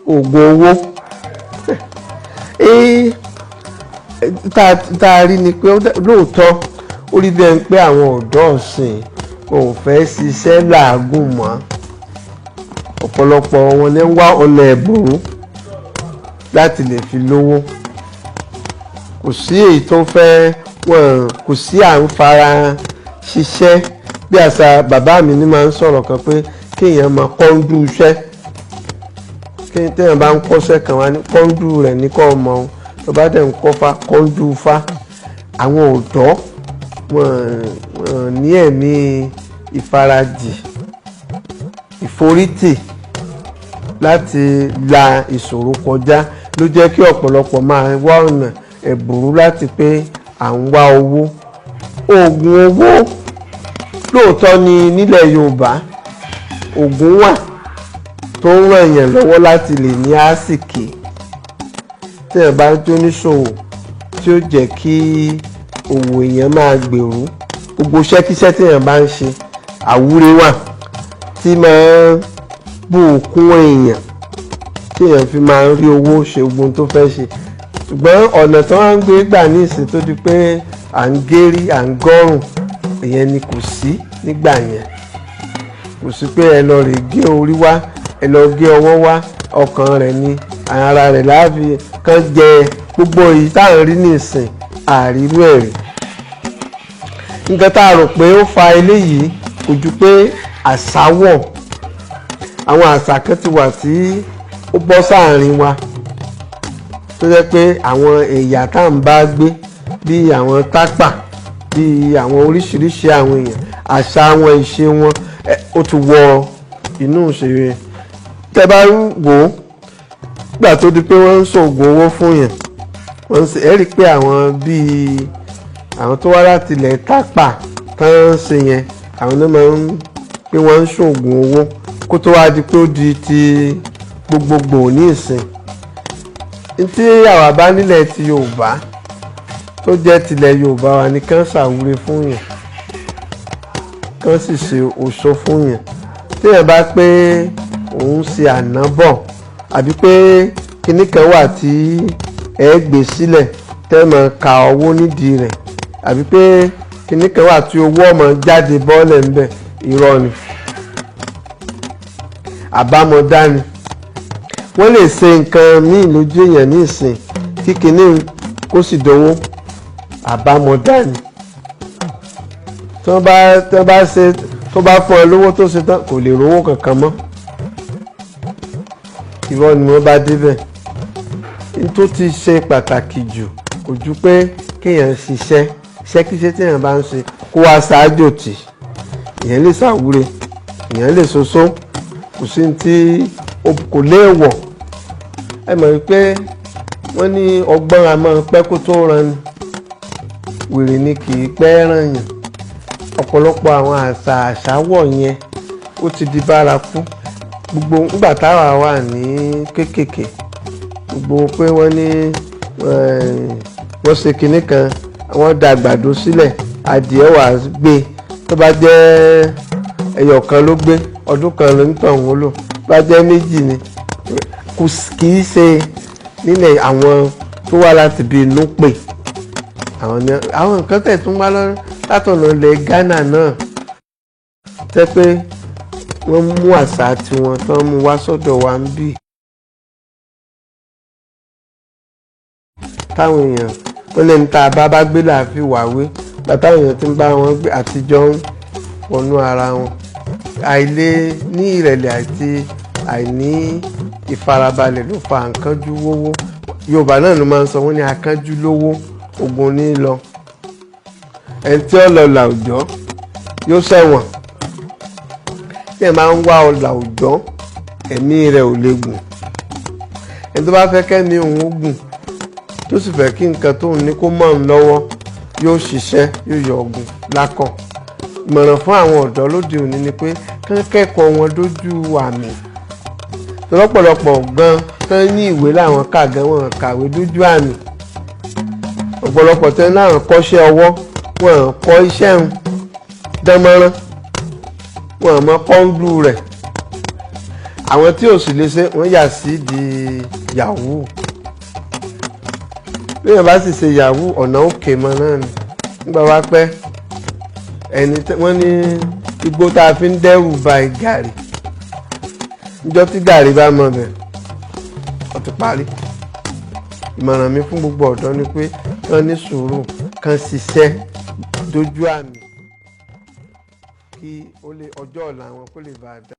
Oògùn owó tá a rí ni pé lóòótọ́ ó rí bẹ́ẹ̀ pé àwọn ọ̀dọ́ ọ̀sìn ò fẹ́ ṣiṣẹ́ làágùn mọ́. Ọ̀pọ̀lọpọ̀ wọn ní ń wá ọ̀nà ẹ̀bùrú láti lè fi lówó. Kò sí èyí tó fẹ́ wọn, kò sí à ń fara ṣiṣẹ́. Bí àṣà bàbá mi ní máa ń sọ̀rọ̀ kan pé kéèyàn máa kọ́ńdú iṣẹ́, téèyàn bá ń kọ́ṣẹ́ kan wá ní kọ́ńdú rẹ̀ ní kọ́ ọmọ o, tó bá dẹ̀ ń kọ́fá kọ́ńdú fá. Àwọn ọ̀dọ́ wọn ní ẹ̀mí ìfarajì, ìforítì láti la ìṣòro kọjá, ló jẹ́ kí ọ̀pọ̀lọpọ̀ máa wá ọ̀nà ẹ̀bùrú láti pé à ń wá owó. Oògùn owó lóòótọ́ ni nílẹ̀ Yorùbá, oògùn wà tó ń ràn yàn lọ́wọ́ láti lè ní àsìkí tí èèyàn bá jó níṣòwò, tí ó jẹ́ kí òwò èèyàn máa gbèrú. Gbogbo iṣẹ́kíṣẹ́ tí èèyàn bá ń ṣe, àwúre wà tí máa ń bùkún èèyàn, tí èèyàn fi máa ń rí owó ṣe gbogbo tó fẹ́ ṣe. Ṣùgbọ́n ọ̀nà tí wọ́n ń gbé gbà ní ìsìn tó di pé à ń gérí à ń gọ́rùn, ìyẹn ni kò sí nígbà yẹn. Kò sí pé ẹ lọ rè gé orí wá, ẹ lọ gé ọwọ́ wá, ọkàn rẹ̀ ni ara rẹ̀ láàfin kan jẹ. Gbogbo èyí tá à ń rí ní ìsìn àrírú ẹ̀ rí. Nǹkan tá a rò pé ó fa eléyìí kò ju pé àṣà wọ̀. Àwọn àṣà kan ti wà tí ó bọ́ sáàrin wa, tó jẹ́ pé àwọn ẹ̀yà tá à ń bá gbé, bí àwọn Tápà, bí àwọn oríṣiríṣi àwọn èèyàn, àṣà wọn, ìṣe wọn, ó ti wọ inú ìṣeré. Tẹ́ bá wò ó, gbà tó di pé wọ́n ń ṣoògùn owó fún yẹn, wọ́n ń ṣe, ẹ́ rí i pé àwọn bíi àwọn tó wá láti ilẹ̀ Tápà tán ń ṣe yẹn, àwọn náà máa ń pé wọ́n ń ṣoògùn owó kó tó wá di pé ó di ti gbogbogbò ní ìsìn. Tí àwa bá nílẹ̀ ti Yorùbá, tó jẹ́ tilẹ̀ Yorùbá wa ní kán ṣàwúre fún yẹn, kán sì ṣe òṣó fún yẹn. Téèyàn bá pé òun ṣe ànábọ̀, àbí pé kinní kan wà tí ẹ gbé sílẹ̀ tẹ́ mọ̀ ka owó nídìí rẹ̀, àbí pé kinní kan wà tí owó ọmọ jáde bọ́ọ̀lẹ̀ ńbẹ̀, irọ́ ni, àbámọ̀dá ni. Wọ́n lè ṣe nǹkan míì lójú èèyàn ní ìsìn kí kinní kó sì dowó, àbámọ̀dá ni. Tí wọ́n bá ṣe, tó bá fún ẹ lówó tó ṣe tán, kò lè rówó kankan mọ́. Irọ́ ni wọ́n bá débẹ̀. N tó ti ṣe pàtàkì jù kò ju pé kéèyàn ṣiṣẹ́, iṣẹ́kíṣẹ́ téèyàn bá ń ṣe, kó wá ṣáájò tì. Èèyàn lè ṣàwúre, èèyàn lè ṣoṣo, kò sí tí kò léèwọ̀. Ẹ mọ̀ wípé wọ́n ní ọgbọ́n a máa pẹ́ kó tó ran ni, wèrè ni kì í pẹ́ ràn yàn. Ọ̀pọ̀lọpọ̀ àwọn àṣà àṣàwọ̀ yẹn, ó ti di bárakú. Gbogbo nígbà táwa wà ní kéékèèké, gbogbo pé wọ́n ní wọ́n ṣe kinní kan, wọ́n da àgbàdo sílẹ̀, adìẹ wà gbé, tó bá jẹ́ ẹyọ kan ló gbé, ọdún kan ló ń tàn wọ́n lò, bá jẹ́ méjì ni kò kì í ṣe nílẹ̀. Àwọn tó wá láti bí inú pè àwọn ní àwọn nǹkan tẹ̀ tún wá látọ̀nà ilẹ̀ Ghana náà, tẹ́ pé wọ́n mú àṣà tiwọn tán mú wá sọ́dọ̀ wa ń bì, táwọn èèyàn wọ́n lẹ́ni tá a bá bá gbé láàfin wàwé bàtàwọn èèyàn ti ń bá wọn gbé àtijọ́ ń wọnú ara wọn. Àìlè ní ìrẹ̀lẹ̀ àti àìní ìfarabalẹ̀ ló fa àǹkánjú wówó. Yorùbá náà ló máa ń sọ, wọ́n ní akánjú lówó ogun ní lọ. Ẹni tí ó lọ làwùjọ yóò ṣẹ̀wọ̀n. Tí ẹ máa ń wá ọlà òjọ́, ẹ̀mí rẹ̀ ò lè gùn. Ẹni tó bá fẹ́ kẹ́mi òun ó gùn, tó sì fẹ́ kí nǹkan tóun ní kó mọ̀ ń lọ́wọ́, yóò ṣiṣẹ́, yóò yọ ọ̀gùn lákọ̀. Ìmọ̀ràn fún àwọn ọ̀dọ́ lóde òní ni pé kán kẹ́kọ̀ọ́ wọn dójú àmì. Lọ́pọ̀lọpọ̀ gan tán ní ìwé làwọn kà gan, wọn kàwé dójú àmì. Ọ̀pọ̀lọpọ̀ tán láwọn kọ́ṣẹ́ ọwọ́, wọn kọ́ iṣẹ́ ń dánmọ́rán, wọn mọ kọ́ńdú rẹ̀. Àwọn tí ò sì lè ṣe, wọ́n yà sí di yahoo. Bí èèyàn bá sì ṣe yahoo, ọ̀nà òkè mọ́ náà ni. Nígbà wá pẹ́, ẹni wọ́n ní igbó tá a fi ń dẹ́rù ba gàrí, níjọ́ tí gàrí bá mọ̀ bẹ̀, ó ti parí. Ìmọ̀ràn mi fún gbogbo ọ̀dọ́ ni pé kán ní sùúrù, kán ṣiṣẹ́ dójú àmì, kí ó lè ọjọ́ ọ̀la wọn kó lè bá a dá.